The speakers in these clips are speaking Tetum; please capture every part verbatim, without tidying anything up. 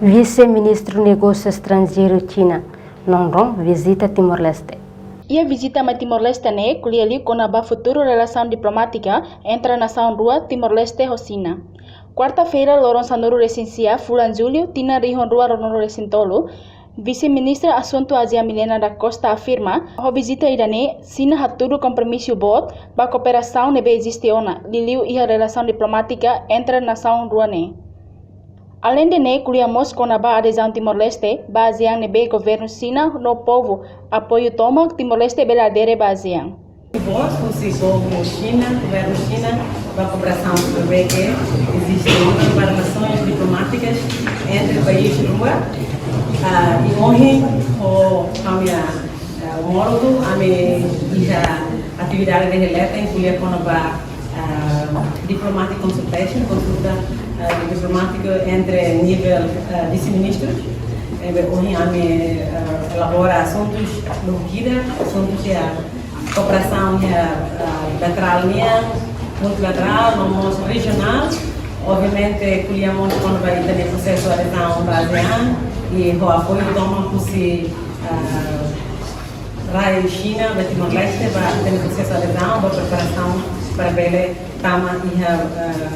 Vise-Ministru Negósiu Estranjeiru Xina, Noon Rong, vizita Timor-Leste. Iha vizita mai Timor-Leste ne'e, ko'alia liu kona-ba futuru relasaun diplomátika entre nasaun rua Timor-Leste ho Xina. Kuarta-feira, loron sanulu-resin-sia, fulan Jullu, tinan rihun rua ruanulu-resin-tolu, Vise-Ministra Asuntu ASEAN Milena da Costa afirma, ho vizita ida-ne'e, Xina hatudu kompromisu boot ba kooperasaun ne'ebé eziste ona, liuliu iha relasaun diplomátika entre nasaun rua ne'e. Aleinde ne'e, ko'alia mós kona-ba adezaun Timor-Leste ba ASEAN ne'ebé governu Xina no povu apoiu tomak, Timor-Leste bele adere ba ASEAN. Boot husi governu Xina, governu Xina, ba kooperasaun ne'ebé ke eziste ona ba relasoens diplomátikas entre país rua. Ah, i ohin, ho ami, ah, ah, omólogu, ami iha atividade de relata, ko'alia kona-ba, ah, diplomatic consultation, konsulta, ah, diplomátiku entre nivel, ah, vise-ministru. Ne'ebé ohin ami, ah, elabora asuntus, lubukida, asuntus iha kooperasaun iha, ah, bilaterál nian, multilaterál, no mós rejionál. Obviamente, ko'alia mós kona-ba ita-nia prosesu adezaun ba ASEAN, i ho apoiu tomak husi, ah, rai Xina ba Timor-Leste, ba ita-nia prosesu adezaun, ba preparasaun para bele tama iha, ah,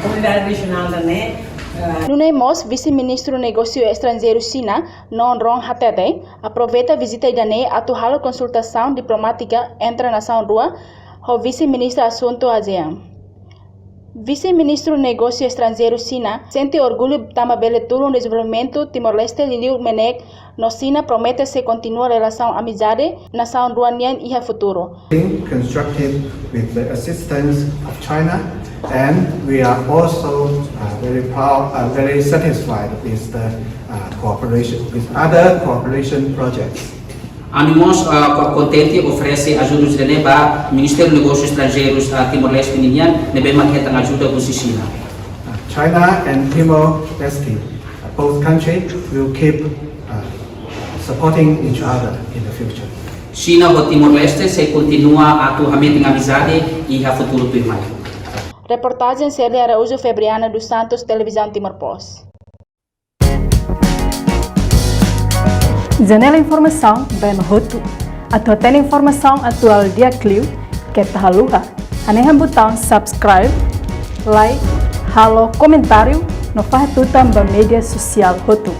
komunidade rejionál ida-ne'e, ah. Nune'e mós, Vise-Ministru Negósiu Estranjeiru Xina, Noon Rong hateten, aproveita vizita ida-ne'e atu halo konsultasaun diplomátika entre nasaun rua, ho Vise-Ministra Asuntu ASEAN. Vise-Ministru Negósiu Estranjeiru Xina sente orgullu tanba bele tulun dezenvolvimentu Timor-Leste, liuliu MNEK, no Xina promete sei kontinua relasaun amizade nasaun rua nian iha futuru. Constructive with the assistance of China, and we are also, uh, very proud, uh, very satisfied with the, uh, cooperation, with other cooperation projects. Ami mós, ah, ko-, kontente oferese ajuda ida-ne'e ba Ministériu Negósius Estranjeirus, ah, Timor-Leste ninian, ne'ebé mak hetan ajuda husi Xina. Uh, China and Timor-Leste, uh, both countries will keep, uh, supporting each other in the future. Xina ho Timor-Leste sei kontinua atu hametin amizade iha futuru tuirmai. Reportajen Celia Araújo, Febriana dos Santos, Televizaun Timor Post. Janela informasaun ba ema hotu. Atu hatene informasaun atuál di'ak liu, keta haluha hanehan butaun subscribe, like, halo komentáriu, no fahe tutan ba média sosiál hotu.